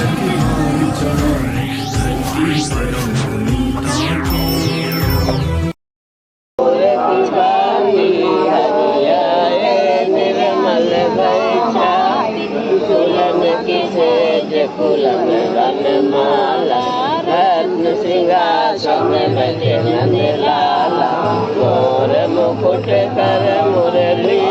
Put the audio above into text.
छठिहार चढ़ाई, धरती पर अवनी ताके। सिंहासन बैठे नंद लाला, मोर मुकुट कर मुरली।